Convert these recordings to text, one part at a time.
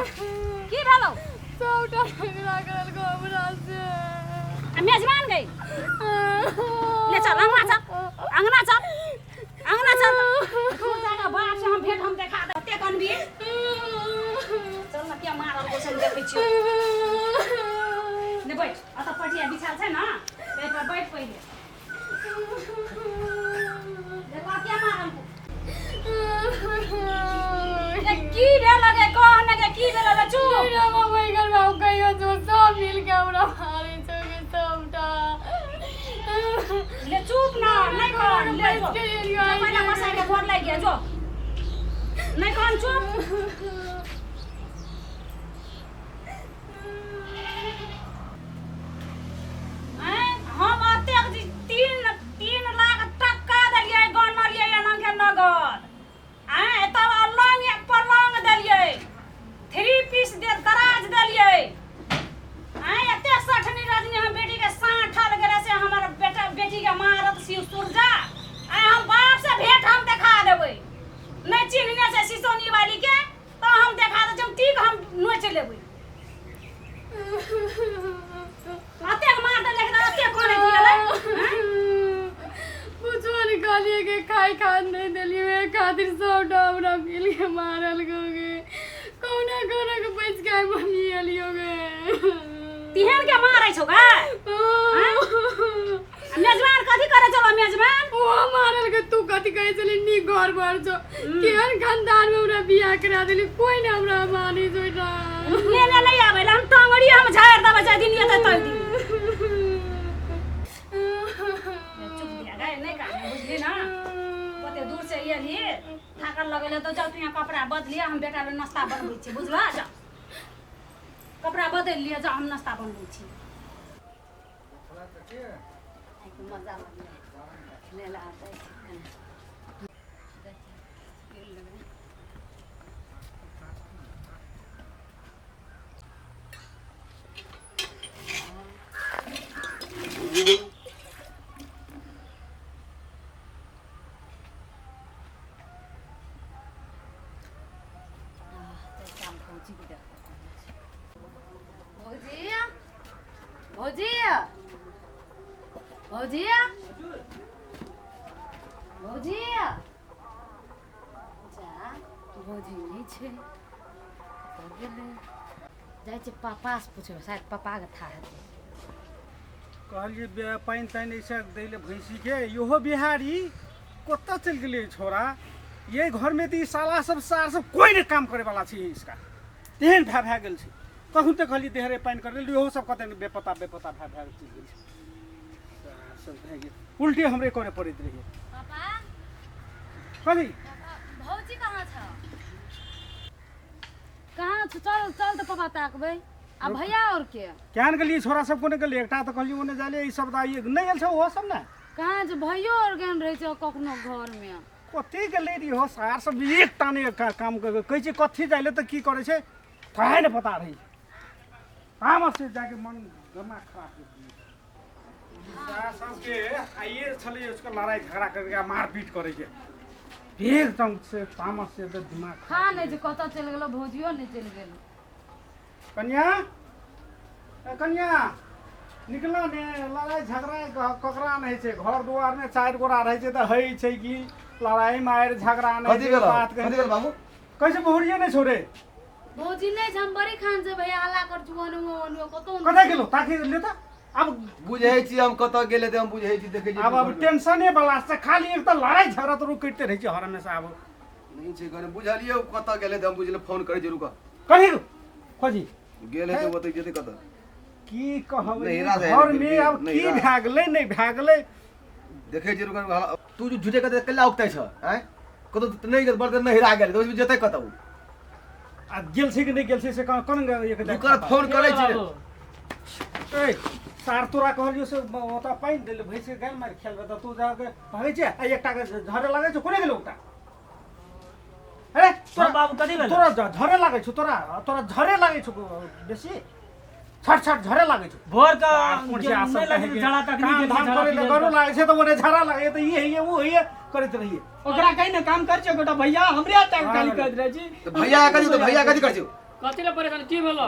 की भेलौ? सबटा झगड़ा करल हमरा से। आ मेजबान गई? ले चल अंगना, चल अंगना, चल अंगना चल। सुरजा के बाप से हम भेंट हम देखा दे ते कनबी। चल न, क्या मारल को हम देखै छियौ। ने बैठ, अतऽ पटिया बिछाल छै न, एहि पर बैठ पहिले। देखो क्या मारल को। ए, की भेल गे? कह ने गे, की भेल गे? चुप। मेरा मम्मी घर में हम कहियो जो सब मिल के हमरा मारे छौ गे सबटा। ले चुप न, नहीं कह, ले जो। बच के एलियो। जो पहिला मसाई के गोर लागि गया जो। नहीं कह, चुप। आँय, हम अतेक जी 3-3 लाख टक्का देलियै, गनलियै एना के नगद। आँय, तब अलङ्ग पलङ्ग देलियै, थ्री पीस दे दराज देलियै। आँय, एतेक सठनी रजनी हम बेटीके साँठल गेलै से हमर बेटा बेटीके मारत शिव सुरजा। आँय, हम बाप से भेंट हम देखा देबै। नहि चिन्हने छै सिसौनी वाली के तऽ हम देखा दै छी, हम ठीक हम नोचि लेबै। अतेक मार देलक तऽ अतेक कनै दियलै? कुछो नहीं कहलिए के खाए खान नहीं देलिए, ओहे खातिर सबटा हमरा मिल के मारल गे। कौना कौना के बच के आइ मम्मी एलियो गे। तिहन के मारै छौ गे? आ मेजबान कथी करै छलो मेजबान? ओ मारल के। तू कथी कहै छली? नीक घर बर छौ, केहन खानदान में हमरा बियाह करा देली, कोई नहीं हमरा मानै छौ एहिठाम। लेने नहीं आबै हम टंगड़ी हम झाड़ि देबै जाहि दिन एतै ताहि दिन। चुप दिया गए, नहीं काने, बुझली ना? ओते दूर से एली, थाकल लगल तो जाओ तू यहाँ कपड़ा बदलिए, हम बेटा ले नाश्ता बनबै छी, बुझला? जाओ कपड़ा बदलि लिअ, जाओ हम नाश्ता बनबै छी। मजा लगलै ले आब जाइ छी कने। भौजी, भौजी, भौजी, भौजी, जा भौजी नहि छै, कतऽ गेलै? जाइ छियै पापासँ पुछबै, शायद पापाके थाह हेतै। कहलियै पानि तानि ऐसे दै ले भैंसीके। इहो बिहारी कतऽ चलि गेलै छोरा? ये घरमे तऽ ई साला सब सार सब कोइ नहि काम करे वाला छै इसका, तेहन भए भए गेल छै। कखन तऽ कहलियै देहरे पानि करे, इहो सब कतऽ ने बेपता बेपता भए भए चलि गेल छै। सार सब भए गेल, उल्टे हमरे करे पड़ैत रहै। पापा। कथी? भौजी कहाँ छ? कहाँ छ? चल चल तऽ पापा ताकबै। आ भैया और के? केहन गेलियै छोरा सब? कोने गेलियै? एकटा तऽ कहलियै ओने जाइले, ई सब तऽ आइए नहि आयल छै ओहो सब ने। कहाँ छै? भैयो और गेल रहै छै कखनो घरमे। कथी गेलै रे हो सार सब? एकटा नहि काम कर कहै छै। कथी जाइले तऽ की करै छै काहे नहि पता रहै छै। तामस से जाके मन दिमाग खराब कर दिए सार सबके। आइए छलै उसको लड़ाई झगड़ा करके आ मारपीट करे के, एकदम से तामस से तऽ दिमाग खा नहि छै। कतऽ चलि गेलो? भौजियो नहि चलि गेल। कन्या, ए कन्या, निकल ने। लड़ाई झगड़ा ककरा नहि छै? घर दुआरमे चारि गोरा रहै छै तऽ होइ छै कि लड़ाई मारि झगड़ा नहि कथी छै। भेल? बात कथी भेल बाबू? कैसे बहुरिये नहि छोड़े? भौजी नहि छै, हम बड़ी खान छै भैया हल्ला कर छु ओनुओ ओनुओ कतौ। कतऽ गेलो? ताकि ले तऽ आब। बुझै छी हम कतऽ गेलै तऽ हम बुझै छी, देखै छी। आब आब टेंशने वाला से खाली एक तऽ लड़ाई झगड़ा तऽ करिते रहै छै हर हमेशा आब। नहि छै घरे, बुझलियै कतऽ गेलै तऽ हम बुझलियै। फोन करै छी, रुकऽ। कही खोजी। गेल हेतै ओतऽ, जेतै कतऽ? की कहबै? नहिरा जाइ घर में गेल, आब की नहिरा। भए गेलै, नहि भए गेलै। देखै छी, रुकऽ। तू जो झूठे कतऽ कल्ला उगतै छ? आँय, कतौ तऽ नहि गेल, बड़ नहिरा गेल तऽ जेतै कतऽ उ? आ गेल छै कि नहि गेल छै से कोन एक रुकऽ, फोन करै छी। ए सार, तोरा कहलियो से ओतऽ पानि देले, भैंस के गाय मारि खेल रहै, तू जाके भागै छै आ एकटा के झरे लागै छै। कोने गेलै ओकरा? अरे तोरा बाबू, कथी भेलै? तोरा झरे लागै छौ, तोरा तोरा झरे लागै छौ, बेसी छट छट झरे लागै छौ। भोर का कोन छै आसन नहि कहै लगै के? झड़ा तखनी काम गेलियै, धाम झड़ा करै लए पीबै गरो लए। लागै छै तऽ ओने झड़ा लागै तऽ ई होइए ओ होइए करैत रहिए। ओकरा कहि ने काम कर छौ गोटा भैया, हमरे आता हाँ। गाली करैत रहै छी। तऽ भैया कथी, तऽ भैया कथी करै छौ? कथी ला परेशान की भेलो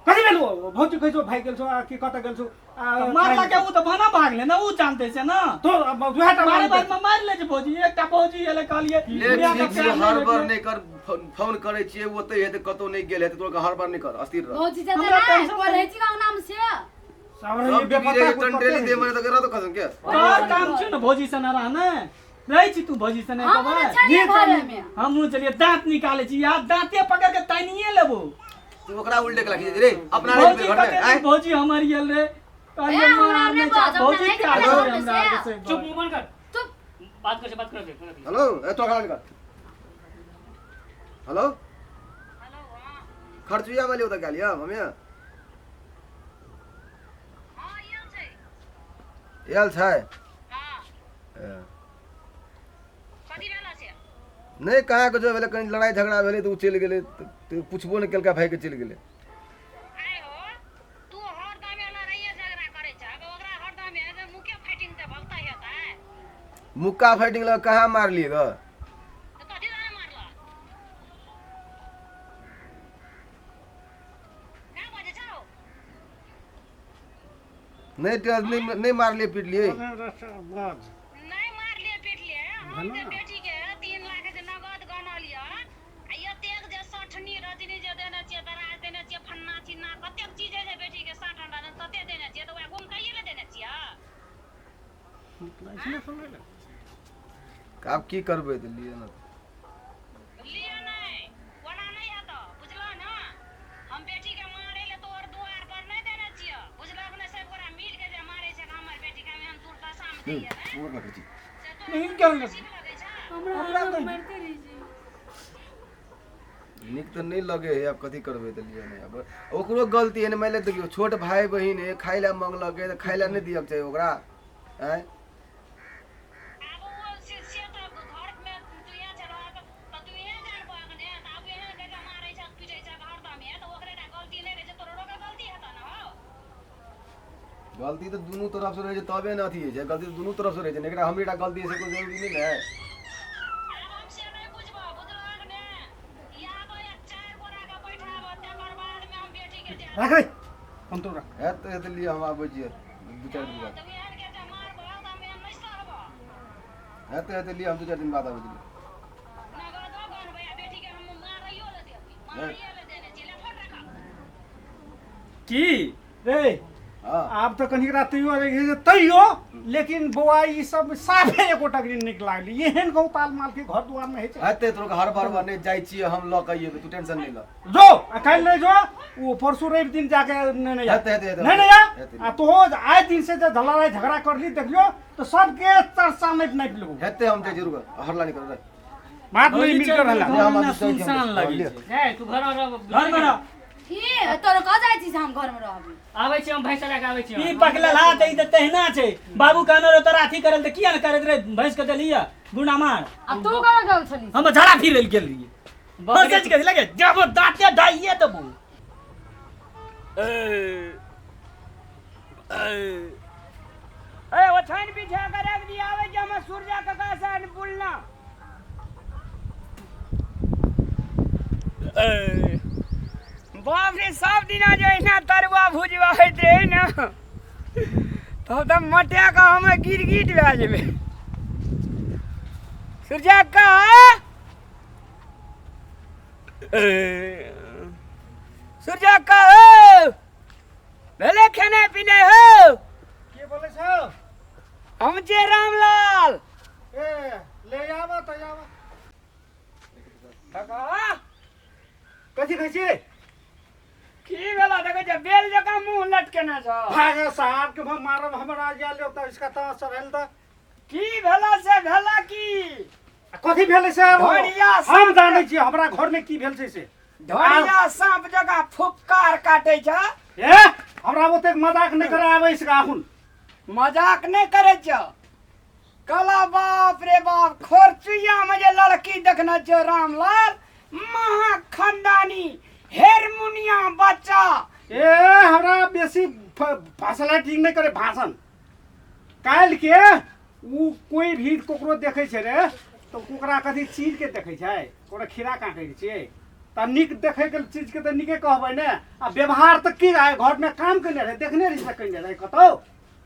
कथी भेल भौजी कहै छौ भागि गेल छौ आ कि कतऽ गेल छौ आ मारला के उ तऽ भाना भागले ना उ जानते छै ना तो वएह टा मारे बार में मारि ले छै भौजी एकटा भौजी एले कहलिए ले बुढ़िया के ठीक छै प्यार नहि हर बार भेटलै। नहि कर फोन करै छियै ओतै हेतै कतौ नहि गेल हेतै तोरा हर बार नहि कर अस्थिर रह भौजी जतऽ हमरा नहि टेंशन पढ़ै छी नाम से सावर सब ये बीबी बेपत्ता रहे कुछ टंटेली दे कते मने तऽ रह तो कसम के तोहर काम छै ने भौजी से ना रहने रहै छी तू भौजी से नहि हम कहबै चलिए घरे में हमहूँ चलिए दांत निकाले छी यार दांते पकड़ के तानिए लेबो तू ओकरा उल्टे के राखी रे अपना रे भौजी घर में कते आय दिन भौजी हमर गेल रे कहलिए ए, हमरा माँ, नहि नहि चाह- बाज, भौजी अपना प्यार नहि करे बाज, हमरा से। आगे से चुप मुंह बंद कर चुप बात कर से बात कर दे हेलो ए तोरा खाना निकाल हेलो हेलो हाँ खर्चुया वाली ओतऽ गेल यऽ मम्मी हाँ आयल छै आयल छै हाँ ए, कथी भेल छै नहि कहाँ के जो भेलै कनि लड़ाइ झगड़ा भेलै तऽ ओ चलि गेलै तऽ पुछबो नहि केलकै भाइके चलि गेलै आय हो तू हरदम लड़ाइए झगड़ा करै छ अब ओकरा हरदम जे मुके फाइटिंग से भगता हेतै मुक्का फाइटिंग लग कहाँ मारलियै ग तऽ कथी लए मारलक का बजै छौ नहि नहि नहि मारलियै पिटलियै नहि मारलियै पिटलियै हम जे बेटीके 3 लाख जे नगद गनल यऽ आ एतेक जे सठनी रजनी जे देने छियै दराज देने छियै फन्ना चिन्ना कतेक चीज जे बेटीके साठन रजनी तते देने छियै तऽ वएह गुम कैये लए देने छियै आब की करबै तऽ लिअ ने लिअ नहि ओना नहि हेतौ बुझलह ने हम बेटीके मारै लए तोहर दुआर पर नहि देने छियौ बुझलक ने सब गोरा मिल के जे मारै छै हमर बेटीके हम एहन दुर्दशामे दैये ने पूरा करै छी से तोरा लेकिन क्यों नहीं? अजीब लगै छै हमरा लोग मारते रही छी नीक तऽ नहि लगे है आब कथी करबै तऽ लिअ नहि आब ओकरो गलती है ने मानि लिअ देखियौ छोट भाय बहिन है खाय लए मङ्गलकै तऽ खाय लए नहि दिअके चाही ओकरा आँय आब ओ से से तऽ घरमे तुहे छलहक तऽ तुहे जानबहक ने तऽ आब एहन करि कऽ मारै छक पीटै छक हरदमे तऽ ओकरे टा गलती नहि रहै छै तोरो के गलती हेतऽ ने हौ गलती तऽ दुनू तरफसँ रहै छै तबे ने अथी होइ छै गलती तऽ दुनू तरफसँ रहै छै ने एकरा हमरे टा गलती है से कोइ जरूरी नहि ने है आब हम से नहि बुझबह बुझलहक ने आब चारि गोराके बैठाबह तकर बादमे हम बेटीके देब राख रे फोन तो राख हैत तऽ हेतै लिअ हम आबै छियै दू चारि दिन बाद तऽ एहनके जे मारबह तऽ हम एहन नहि सहबह हैत तऽ हेतै लिअ हम दू चारि दिन बाद आबै छियै नगदो गनबै आ बेटीके हम मारैयो लए देबै मारैयो लए देने छियै ले फोन राखह की रे हँ आब तऽ कनिक रात तैयो रहि गेल तैयो लेकिन बौआ ई सब साफे एको टकरी नीक लागली एहन कहूँ ताल माल के घर दुआर में होइ छै हेतै तोरा हर बार बार नहि जाइ छियै हम लऽ कऽ अयबै तू टेंशन नहि लऽ जो आ काल्हि नहि जो ओ परसू रवि दिन जाके नहि नहि हेतै, हेतै, हेतै। नहीं नहीं या हेतै। आ तोहो आइ दिन से जे लड़ाई झगड़ा करली देखियो तो सबके चर्चा नहीं नापि लेबो हेतै हम जाइ जरूर हरला नहि कर बात नहीं मिल कर रहला हम घर आब सुनसान लगै छै ए तू घर में रह घर में रह की तोर कह जाइ छी से हम घर में रहबै आबै छी हम भैंस लए कऽ आबै छी ई पकड़ल हाथ ई तऽ तहिना छै बाबू कहने रहो तोरा अथी करल तऽ किया ने करैत रहे भैंस के देलियै गुना मार आ तू कहाँ गेल छली हम झड़ा फिर गेल रहियै हंसै छी लगे जब दाँते डाइए देबो ए ओछाइन बिछा के रख दिया आवे जे हम सूर्या काका से अन बोलना बाप रे सब दिना जे अहिना तरुआ भुजवा होइत रहै ने तब तऽ मटिया के हम गिरगिट भए जेबै सूर्या का सूर्या का हो भेलै खेनाइ पिनाइ हो के बोलै छौ हम छियै रामलाल ए ले आब तऽ आब काका कथी कहै छियै की भेला देखै छै बेल जकाँ मुँह लटकेने छौ भागे साहब के हम मारब हमरा जा ले तऽ इसका तऽ चढ़ल तऽ की भेला से भेला की आ कथी भेलै से आब? ढोरिया हम साँप जानै छियै हमरा घरमे की भेल छै से ढोरिया साँप जकाँ फुफकार काटै छ ए हमरा ओतेक मजाक नहि करे आबै छै आहुन मजाक नहि करै छ कहला बाप रे बाप खोरचुइया में जे लड़की देखने छो रामलाल महा खानदानी हेरमुनिया बच्चा ए हमरा बेसी भाषण ठीक नहि करे भाषण काल्हि के उ कोई भी ककरो देखै छै रे तऽ ओकरा कथी चीर के देखै छै ओकरा खीरा काटै छियै तऽ नीक देखैके चीजके तऽ नीके कहबै ने। आ व्यवहार तऽ की आइ घरमे काम केने रहै, देखने रही से केने रहै कतौ।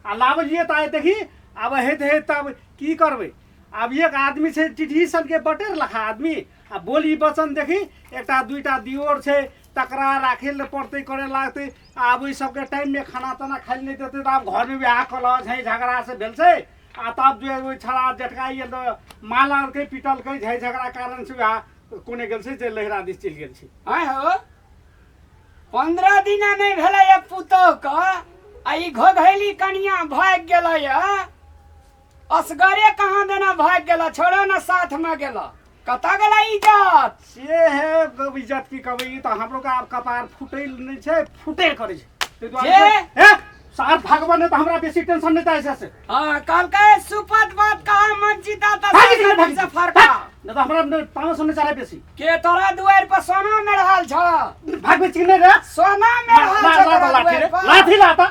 आ लाबलियै तऽ आइ देखी आब हेत हेत तब की करबै। आब एक आदमी छै टिटही सनके बटेर लखा आदमी, आ बोली वचन देखी एकटा दुइटा दियोर छै तकरा राखै लए पड़तै, करे लागतै। आब ओहि सबके टाइममे खाना ताना खाइ लए नहि देतै तऽ आब घरमे बियाह कलह झै झगड़ा से भेल छै। आ तब जे ओहि छड़ा जेठका आयल तऽ मारलकै पिटलकै, झै झगड़ा कारण से बियाह कोने गेल छै जे लहिरा दिस चलि गेल छै। आँय हो, 15 दिना नहि भेलै पुतोहके आ ई घोघैली कनिया भागि गेलै। असगरे कहाँ देना भागि गेल, छोड़ो ने साथमे गेल, कतऽ गेलै इज्जत? से है इज्जत की कहबै, ई तऽ हमरो के आब कपार फुटै नहि छै, फुटे करै छै ताहि दुआरे जे? हे सार भागबो नहि तऽ हमरा बेसी टेंशन नहि तऽ से। हाँ, कहलकै सुपत बात कहा मन चिता तऽ भागि गेलै, भागि से फरका। नहि तऽ हमरा तामस नहि चढ़ै बेसी। के तोरा दुआरि पर सोना में रहल छ? भागबै छी नहि रे? सोना में रहल ला छ ला तोरा लाठी रे, दुआरि पर? लाठी लाता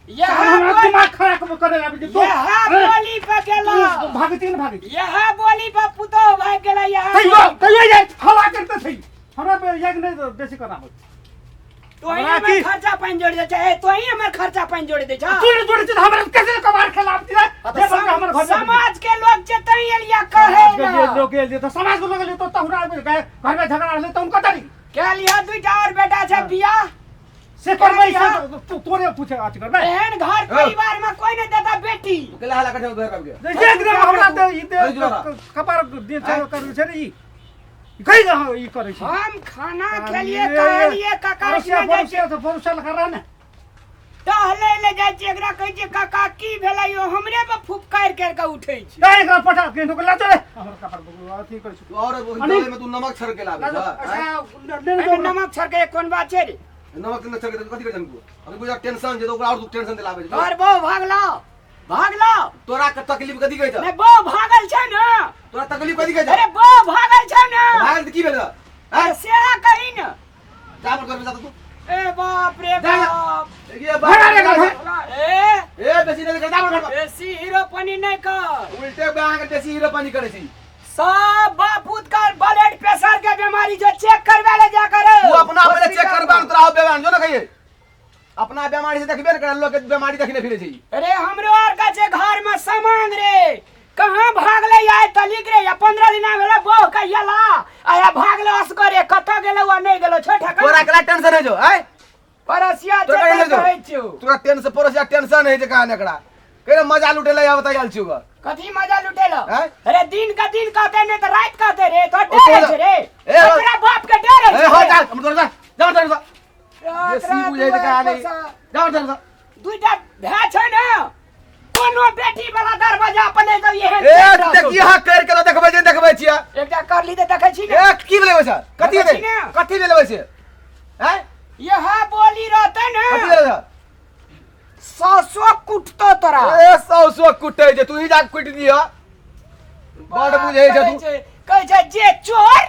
यह हमरा दिमाग खराब करे आबि जे तू यह बोली पे गेल, भागै छी नहि भागै? यह बोली पे पुतोह भागि गेलै। यह तैयो तैयो जाय हला करते छै हमरा पे एक नहि बेसी कराबो। तोही हमरा हमर की? खर्चा पानि जोड़ि दै छै, ए तोही हमर खर्चा पानि जोड़ि दै छ। तू नहि जोड़ै छी तऽ हमरा कैसे कबार खेलाब रे? तऽ हमर घर समाज के लोग जे तै एलिया कहे समाज के ना लोग गेल तऽ समाज के लोग गेल तऽ तहुना घर में झगड़ा होलै तऽ हुनका डरी के लिया दुईटा और बेटा छै बियाह से करबै, से तू तोरे पूछे अथी करबै। एहन घर परिवार में कोई नहीं देता बेटी। तू केला हला कठे घर आबि गेल? जे एकदम हमरा तऽ ई अरे जुड़ा। कपार दे करू छै ने, ई कहि ई करै छै। हम खाना खेलिए कहलिए काका पड़ोसिया इसमें जाइ छियै पड़ोसिया पड़ोसिया लखा रहा ने टहले ले जाइ छियै, एकरा कहै छियै काका की भेलै यौ, हमरे पर फुफकार कर के उठै छै। ए एकरा पठा के ला चले हमर कपार अथी करै छै। तू और अनिल। दवाई में तू नमक छड़ के लाबै छ? अच्छा ले एहिमे नमक छड़के कोन बात छै रे? नमक न छड़ के कथी कर तू? अभी बुझा टेंशन जे ओकरा और तू टेंशन दिलाबै छै। तोहर बहू भागलो भागलो। तोरा के तकलीफ कथी कहै छ? नहि बहू भागल छै ने। तोरा तकलीफ कथी कहै छ? अरे बहू भागल छै ने। भागल तऽ की भेल? अरे सेहा कही ने। जा अपन घर में जा तू। ए बाप रे जा, जा। बाप। देखिए बाप भागा रे घर। ए ए बेसी नहीं कर, जा अपन घर में। बेसी हीरो पनी नहीं कर। उल्टे बयान के बेसी हीरो पानी करे छी। सब बापूत कर ब्लड प्रेशर के बीमारी जो चेक करवा ले जा कर। तू अपना पहिले चेक करबा तोरा हो बेमार जो न कहिए। अपना बीमारी से देखबे न करे, लोग के बीमारी देखने फिरे छी। अरे हमरो आर का छे घर में सामान रे कहाँ भागले आय तलिक रे, या 15 दिना भेला बहु कहिया ला आया भागले असगरे कतऽ गेलो आ नहि गेलो छोटा तोरा केला टेंशन है जो आय पड़ोसिया तोरा छै केला तऽ कहै छियौ। तोरा टेंशन पड़ोसिया टेंशन है जे कहाँ एकरा कहिना मजा लुटेले आब तैयार छियौ ग। कथी मजा लुटेलो? आँय? अरे दिन का दिन कहते नहीं तो रात कहते रे, तो ओ डर तोरा- छै रे। ए, हो- तोरा बाप के डर ए छै हो रे। जा हम तोरा जा जा तोरा जा रात बेसी रात बुझै छै कहाँ नहीं दुआर पर जा तोरा जा। सँ दुइटा भाय छै ने, कोनो बेटी वाला दरवाजा पर नहि तऽ एहन ए चेक रहतौ। देखी हां कर के देखबै जे देखबै छियै। एकटा कर ली तऽ देखै छी ने। ए की भेलै वैसे? कथी देखै भेलै? छी ने। कथी भेलै वैसे? हैं? यह बोली रहतै ने। कथी भेलै वैसे? सौ सौ कुटतो तोरा। ए सौ सौ कुटै छै, तू ही जा कुटि दिह। बड़ बुझै छै तू। कहै छै जे चोर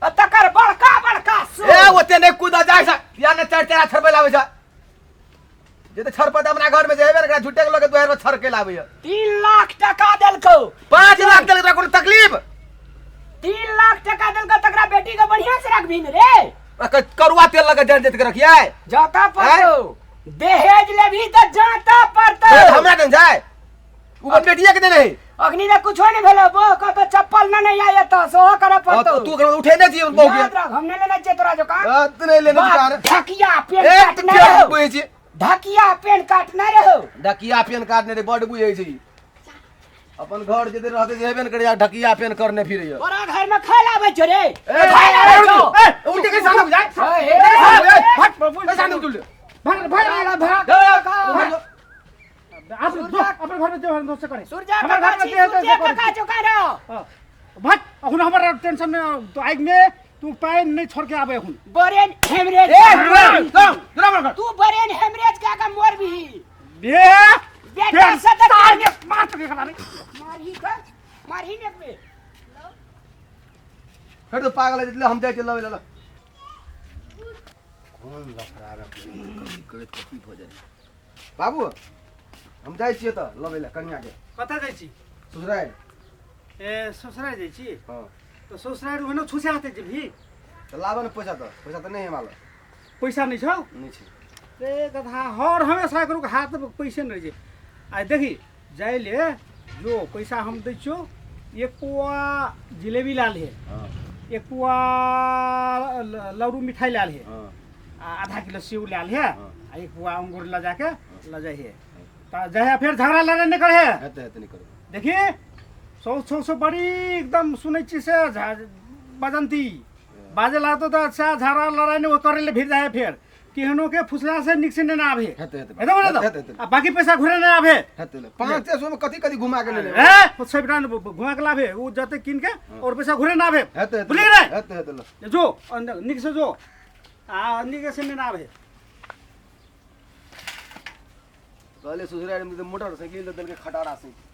आ तकर बड़का बड़का सोर। ए ओते नहि कूद जाइ छै, या ने चारि चारि छड़बै लाबै छै। जे तऽ छड़पत अपना घर में जेबे ने एकरा झूठे के लके दुआर पर छड़ के लाबै 3 लाख टका देलकौ। 5 लाख देलक तोरा कोनो तकलीफ? 3 लाख टका देलकौ तकरा बेटी के बढ़िया से रखबी ने रे। करुआ तेल लगे जर जेत के रखियै। जाता पड़तौ, दहेज लेबही तऽ जाता पड़तौ। ए, हमरा देन जाय उ अपन बेटिया के देने है। अखनी तऽ कुछो नहि भेलौ, बहू कहतौ चप्पल ने नहि आय एतऽ, सेहो करऽ पड़तौ। तू ओकरा उठेने छियै बहू के। याद रख, हम नहि लेने छियै तोरा जोकान। हां, तू नहि लेने दुकान। ढकिया पेन ए, काटने तू रहौ। बुझै छी। ढकिया पेन काटने रहौ। ढकिया पेन काटने रे बड बुझै छी। अपन घर जे रहते जे हेबे ने करे, ढकिया पेन करने फिरे। तोरा घर में खाय लाबै छौ रे। ए, खाय लाबै छौ। ए, उल्टे के सामने जाय। ए, हट बाबू, सामने उठल। भाग भाग भाग, भाग। आप अपन घर में जो है दोस्त करे। सुरजा हमर काका घर में छी, जे है से सुरजे करे। काका छौ कारो। हाँ। भाग, अखन हमर टेंशन में तो आगि में तू पानि नहीं छोड़ के आबे अखन। Brain haemorrhage. ए, जाओ, जाओ, तू ब्रेन हेमरेज का का मोर भी। बे बेटा से तऽ तार के मार के खड़ा रे। मारही का मारही ने बे। फिर तो पागल है, जितने हम जाए चलो लला। कौन लफड़ा रख करैत कथी भऽ जाइ। बाबू हम जाइ छियै तऽ लबै लए कनिया के। कतऽ जाइ छी? ससुरारि। ए ससुरारि जाइ छी? हँ। तऽ ससुरारि ओहिना छुछा हेतै जेबही? तऽ लाबऽ ने पैसा, तऽ पैसा तऽ नहि है हमरा लग। पैसा नहि छौ? नहि छै। रे गधा, हर हमेशा एकरो हाथ में पैसे नहीं रहै छै। आ देखी जाय ले जो पैसा हम दै छियौ, एक पुआ जिलेबी ला ले, हाँ एक पुआ लौरू मिठाई ला ले, हाँ आ आधा किलो सेब ला ले, हाँ। आ एक पुआ अंगूर ल जाके ल जाइहे। तऽ जाहे फेर झगड़ा लड़ाइ नहि करे। हेतै हेतै, नहि करबै। देखी सौ सौ सौ बड़ी एकदम सुनै छी से बजंती बाजे लागतो तऽ अच्छा झगड़ा लड़ाइ नहि करे ले भिड़ जाए, फेर केहनो के फुसला से निक से नहि आबे। हेतै हेतै। हेतै बोले हेतै तऽ हेतै। आ बाकी पैसा घुरे नहि आबे। हेतै। 500 में कथी कथी घुमा के ले लेबै? ए सबटा घुमा के लाबे, ओ जते कीन के और पैसा घुरे ना आबे। हेतै हेतै। बुझलियै रे? हेतै हेतै, ल। जो अंदर निक से जो, आ निक से नहि आबे। कहले ससुरारि में तऽ मोटरसाइकिल दऽ देलकै, खटारा साइकिल।